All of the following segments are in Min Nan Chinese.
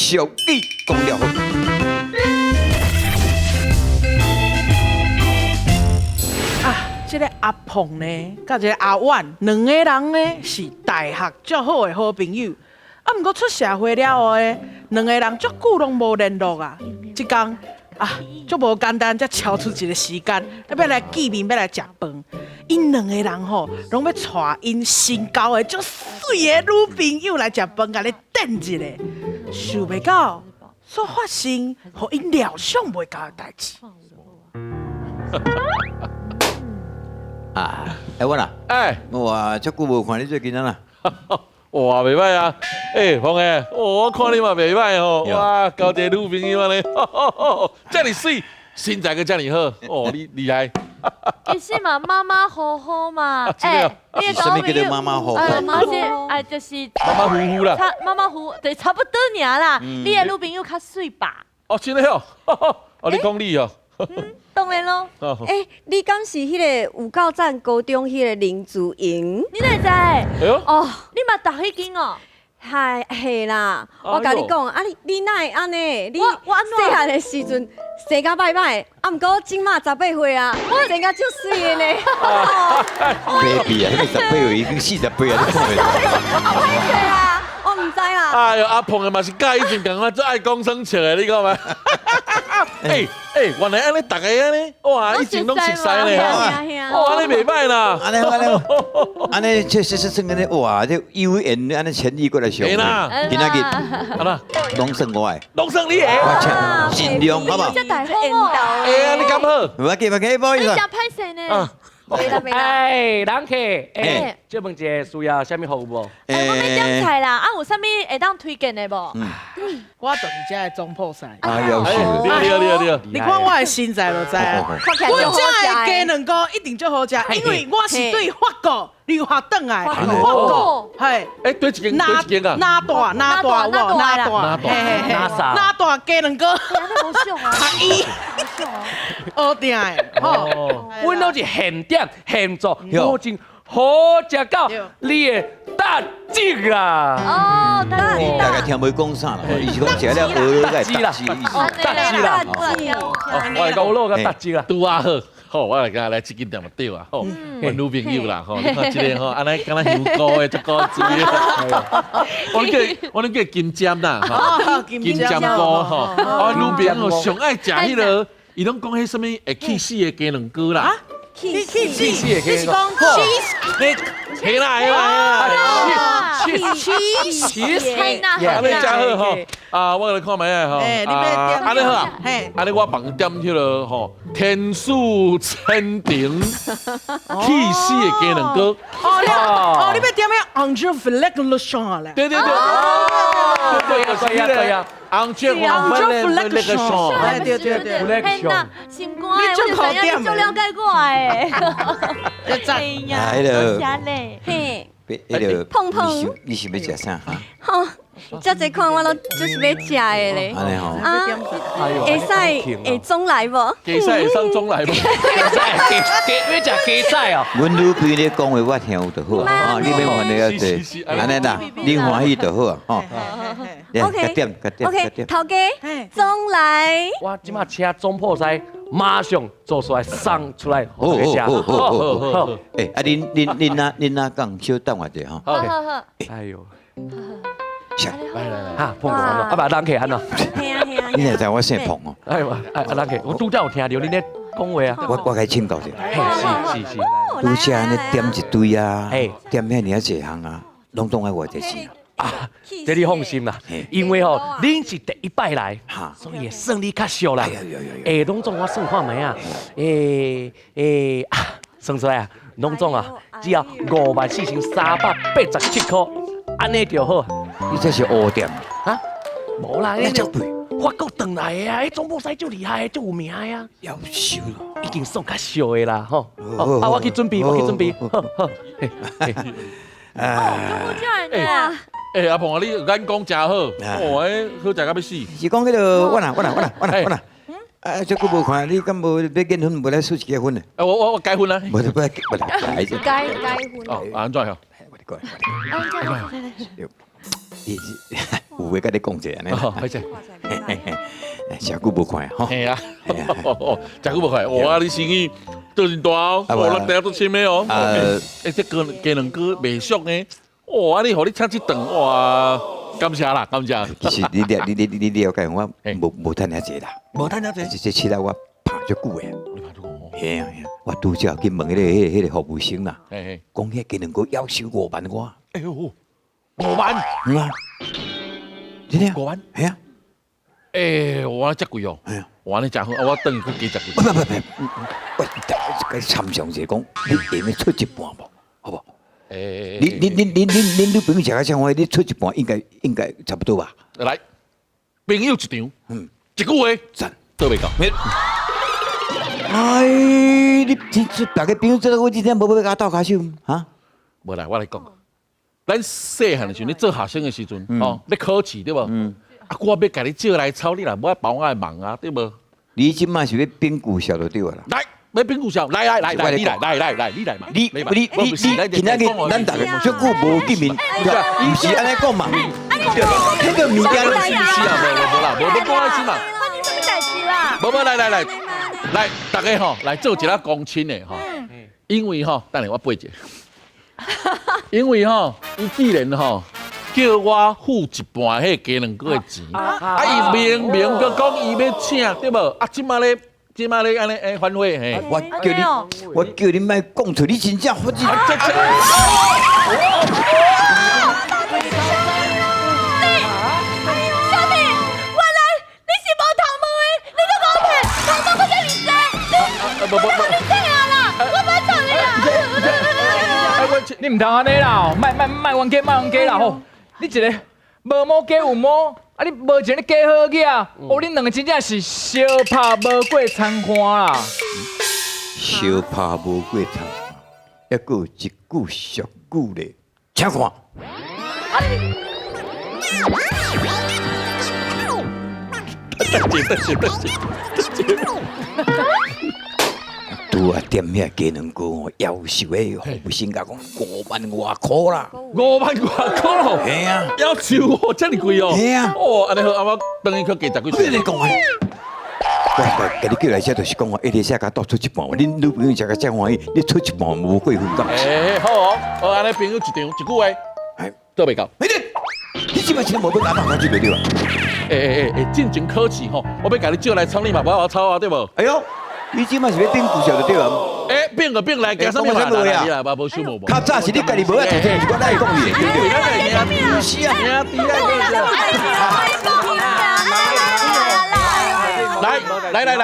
俗语講了好。啊，這个阿鳳呢，佮這个阿婉，兩个人呢是大學足好的好朋友。啊，毋過出社會了後呢，兩个人足久攏無聯絡啊。這工啊，足無簡單，才抽出一个時間，欲來見面，欲來食飯。𪜶兩个人吼，攏欲帶𪜶新交的足媠的女朋友來食飯，共你展一下。想袂到所發生，予𪜶料想袂到的代誌。啊，欸，我啦，哎，哇，遮久無看你最近按怎？哇，袂䆀啊！欸，鳳哥，我看你嘛袂䆀吼，哇，交一个女朋友按呢，遮爾媠，身材閣遮爾好，哦，你厲害。其實嘛，馬馬虎虎嘛，欸，你啥物叫做馬馬虎虎？嘛是，哎，就是馬馬虎虎啦，差馬馬虎，對，差不多爾啦。你的女朋友較媠吧？哦，真的哦，哦，你講你哦。當然咯。欸，你敢是彼个有夠讚高中彼个林子瑩？你哪會知？哎喲，哦，你嘛讀彼間哦？係係啦，我共你講，啊你你哪會按呢？你細漢的時陣生甲歹歹，啊毋過這馬18歲啊，生甲足媠的呢。 baby 啊，彼個18歲已經48啊，你講的。歹勢啊，我毋知啦。哎喲，阿鳳的嘛是佮以前仝款，足愛講耍笑的，你講無？欸欸，原來按呢，逐个按呢，哇，以前攏熟似呢，哇，按呢袂䆀啦，按呢按呢，按呢確實是算按呢，哇，這有緣按呢千里過來相會，今仔日，按怎？攏算我的，攏算你的，我請盡量好無？欸啊，你敢好？無要緊，無要緊，不好意思。你誠歹勢呢？哎，人客，欸，借問一下需要啥物服務無？欸，我欲點菜啦，啊，有啥物會當推薦的無？我就是這个總鋪師。啊，有是。對對對對。你看我的身材就知啊。我這个雞卵糕一定足好食，因為我是對法國留學轉來，法國，係。欸，佗一間，佗一間啊？哪大哪大有無？哪大？嘿嘿嘿。哪大雞卵糕？較伊。烏定的，吼。阮攏是現點現做，保證好食到你會觸舌啦。哦，大概聽袂講啥啦，伊是講食了學了會觸舌意思。觸舌啦，我來講學了佮觸舌啦。拄仔好，好，我來共來這間店就對啊，吼，阮女朋友啦，吼，你看這个吼，按呢敢若香菇的，足古錐的。我咧叫金針啦，吼，金針菇吼，我女朋友上愛食彼个，伊攏講彼啥物會起死的雞卵糕啦。起起死，你是講 cheese？嘿啦嘿啦嘿啦，cheese cheese，嘿啦，按呢誠好吼，啊，我來看覓仔吼，啊，按呢好啊，按呢我幫點彼个吼，天使千層起司的雞卵糕。哦，你哦，你欲點彼 Angel Flexion 咧？對對對，對對對對啊。Angel Flexion，對對對，嘿啦，心肝的，我就知影你足了解我的。讚，哎囉，嘿，彼个碰碰，你是欲食啥？吼，遮濟款我攏就是欲食的咧。按呢吼，啊，會使會總來無？雞屎會使總來無？雞雞欲食雞屎哦。阮女朋友咧講話，我聽有就好啊，你免煩得遐濟，按呢啦，你歡喜就好啊，吼。 OK，OK，頭家總來。我這馬請總鋪師馬上做出來送出來，予大家食。好好好好。欸，啊，恁恁恁哪恁哪講，小等我一下吼。好好好。哎喲。來來來，哈，碰過啊，啊，人客按怎？你若知我姓彭哦？哎呦，哎，啊，人客，我拄才有聽著你咧講話啊。我共你請教者。是是是。拄才按呢點一堆啊，點遐爾仔濟項啊，攏總愛偌濟錢啊？啊，這你放心啦，因為吼，恁是第一擺來，所以會算你較俗啦。欸，攏總我算看覓啊，欸欸啊，算出來啊，攏總啊，只要54,387箍，按呢就好。你這是烏點啊？無啦，那足貴。法國轉來的啊，彼總鋪師足厲害的，足有名的啊。夭壽咯，已經算較俗的啦，吼。啊，我去準備，我去準備。好好。哦，這麼正呢。欸，阿鳳啊，你眼光誠好，哦，欸，好食甲欲死。是講彼个，我啦，我啦，我啦，我啦，我啦。啊，這久無看你，敢無欲結婚？無來說一個婚呢？欸，我改婚啦。無，不來，不來，改改婚。哦，按怎樣？我來過來，我來過來。你有話佮你講一下呢？好，歹勢。誠久無看吼。係啊，誠久無看，哇！你生意做真大哦，哇，咱大家都親的哦。欸，這雞卵糕袂俗呢，哇！你予你請這頓，哇！感謝啦，感謝。其實你了你你你了解我無趁遐濟啦，無趁遐濟。這這我拍足久的。你拍足久？嘿啊嘿啊，我拄則去問彼個服務生啦，講彼雞卵糕要收5萬外。哎呦，5萬？嗯啊，真的？5萬？係啊。欸，我遮貴哦。我按呢誠好，我轉去閣加食幾。不不不，我佮參詳者講，你會用出一半無？好無？欸，你女朋友食甲這歡喜，你出一半應該差不多吧？來，朋友一場，嗯，一句話，讚，做袂到。哎，你這大家朋友做，我這點無欲共我鬥跤手哈？無啦，我來講，咱細漢的時陣，你做學生的時陣，哦，咧考試對無？嗯。啊，我欲共你借來抄，你若無愛幫我的忙啊，對無？你這馬是欲變故笑就對啦。來，欲變故笑，來，你來，來，你來嘛。你今仔日咱大家足久無見面，毋是按呢講嘛？彼個物件是啊，無啦，無欲講那是嘛。發生啥物代誌啦？無，來，大家吼來做一下公親的吼，因為吼，等下我背一下，因為吼，伊既然吼。叫我付一半彼雞卵糕的錢，啊！伊明明閣講伊欲請，對無？啊，這馬咧按呢欸反悔嘿！我叫你莫講出，你真正反正。小弟，原來你是無頭毛的，你閣講騙，頭毛閣這麼濟，你我你這樣啦，我袂睬你啦！你毋通按呢啦，莫冤家，莫冤家啦吼！你一个無毛假有毛，啊你無錢你假好額，哦恁兩個真正是相拍無過田岸啦。相拍無過田岸，猶閣有一句俗語咧，請看。等一下。拄啊踮遐雞卵糕吼，夭壽的服務生共講5萬外箍啦，5萬外箍咯，嘿啊，夭壽哦，這麼貴哦，嘿啊，哦，按呢好，啊我轉去閣加十幾歲。你講啊，我共你叫來遮就是講哦，一日寫共倒出一半，恁女朋友食甲遮歡喜，你出一半無過分敢？欸，好哦，好按呢朋友一場，一句話，做袂到。你這擺真無欲共我鬥跤手對啊？欸，進前考試吼，我欲共你借來抄，你嘛無愛我抄啊，對無？哎喲。你這馬是欲變故笑就對啊！欸，變就變來，行啥物嘛？來，無想無無。較早是你家己無愛讀冊，是我來講你，對不對？是啊，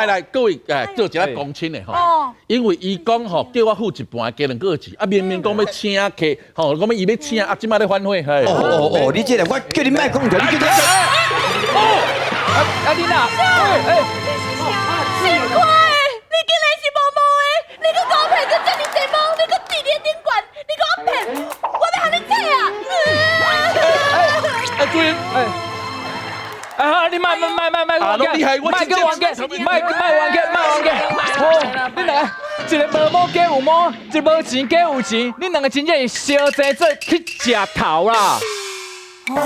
來，各位，欸，做一下公親的吼。因為伊講吼，叫我付一半雞卵糕錢，啊明明講欲請客，吼，講欲伊欲請，啊這馬咧反悔，嘿。哦，你這個我叫你莫講著，你叫你。哦，啊你哪？欸。奇怪，你竟然是無毛的，你閣講騙，閣這麼濟毛，你閣佇咧頂懸，你閣騙，我欲予你切啊！阿俊，啊！你莫冤家，莫冤家，哦，你兩個一個無毛假有毛，一個無錢假有錢，你兩個真正是相爭做去食頭啦！哇！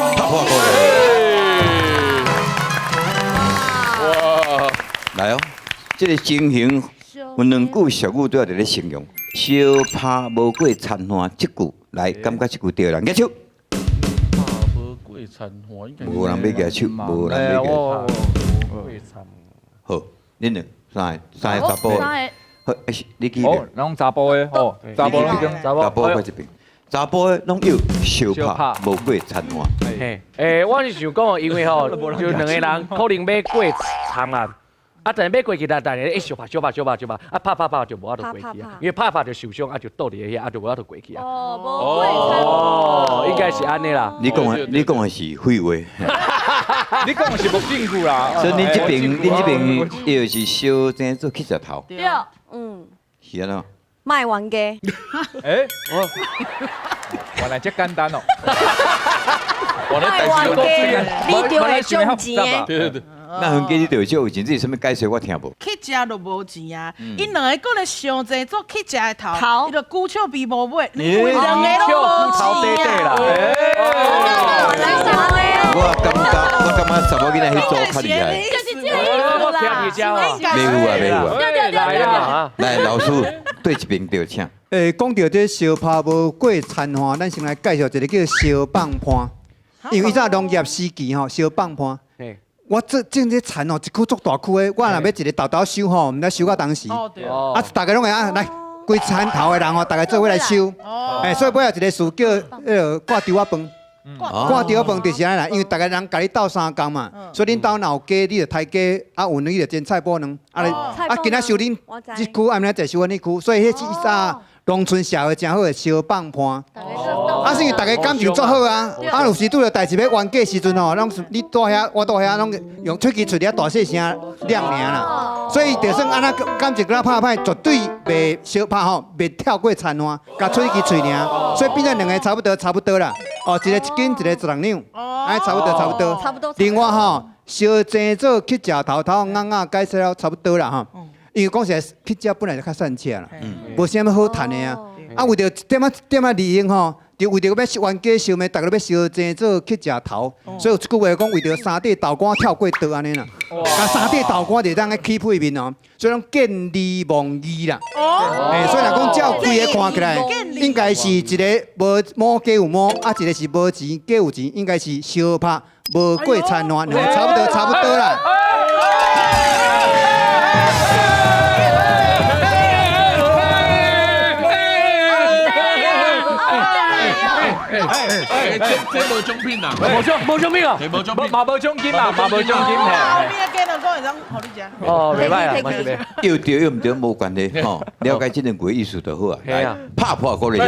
來哦，這個情形有兩句俗語都要佇咧形容：相拍無過田岸，這句來感覺這句對啦，舉手。無人欲舉手，無人欲舉手。好，恁兩三個查埔。好，你記得。攏查埔的，吼，查埔攏查埔過這邊，查埔的攏有相拍無過田岸。嘿，欸，我是想講，因為吼，就兩個人可能欲過田岸。啊，但是欲過去，但是一相拍相拍相拍相拍，啊拍拍拍就無法度過去啊，因為拍拍就受傷，啊就倒佇遐，啊就無法度過去啊。哦，無過哦，應該是按呢啦。你講的是廢話。你講的是無證據啦。所以恁這邊又是相爭做乞食頭。對，嗯。是按怎？莫冤家。欸，原來這簡單哦。我咧代志你就會獎錢。對對對，那冤家你就少有錢，這是啥物解釋？我聽無。去食就無錢啊！𪜶兩个閣咧傷濟做乞食的頭，伊就龜笑鱉無尾，因為兩个攏無錢啊！我感覺查某囡仔彼組較厲害。就是這個意思啦。袂有啊，袂有啊。對對對對。來，老師對一邊對請。講著這相拍無過田旱，咱先來介紹一个叫相放伴。因為以前農業時期吼，相放伴。我這種這田吼，一區足大區的，我若欲一个沓沓收吼，毋知收到當時。啊，逐个攏會啊來，規田頭的人吼，逐个做伙來收。所以尾後一个詞叫彼个掛稻仔飯。掛稻仔飯就是按呢啦，因為逐个人共你鬥相共嘛，所以恁兜若有雞，你就刣雞；啊有卵，你就煎菜脯卵。啊，啊，今仔收恁這區，暗暝再收阮彼區，所以彼是以前農村社會誠好的相放伴。啊，是因為逐个感情足好啊！啊，有時拄著代誌欲冤家時陣吼，攏是你蹛遐，我蹛遐，攏用喙齒喙佇遐大細聲念爾啦。所以就算按呢感情敢若拍歹，絕對袂相拍吼，袂跳過田旱，共喙齒喙爾。所以變做兩个差不多，差不多啦。哦，一个一斤，一个16兩，哎，差不多，差不多。差不多。另外吼，相爭做乞食頭頭尪仔解釋了差不多啦吼。因為講實在，乞食本來就較散赤啦，無啥物好趁的啊。啊，為著一點仔一點仔利用吼，就為著欲冤家相罵，逐个欲相爭做乞食頭，所以有一句話講，為著三塊豆乾跳過桌按呢啦。啊，三塊豆乾就當咧起屁面哦，所以講見利忘義啦。哦。所以若講照規個看起來，應該是一个無毛雞有毛，啊，一个是無錢雞有錢，應該是相拍無過田旱，兩个差不多，差不多啦。這無獎品啦，無獎無獎品啊，無獎品，嘛無獎金嘛，嘛無獎金。後面的雞卵糕會當予你食。哦，袂䆀啊，嘛是袂。對對毋對無關係吼，了解這兩句意思就好啊。來，拍破鼓來。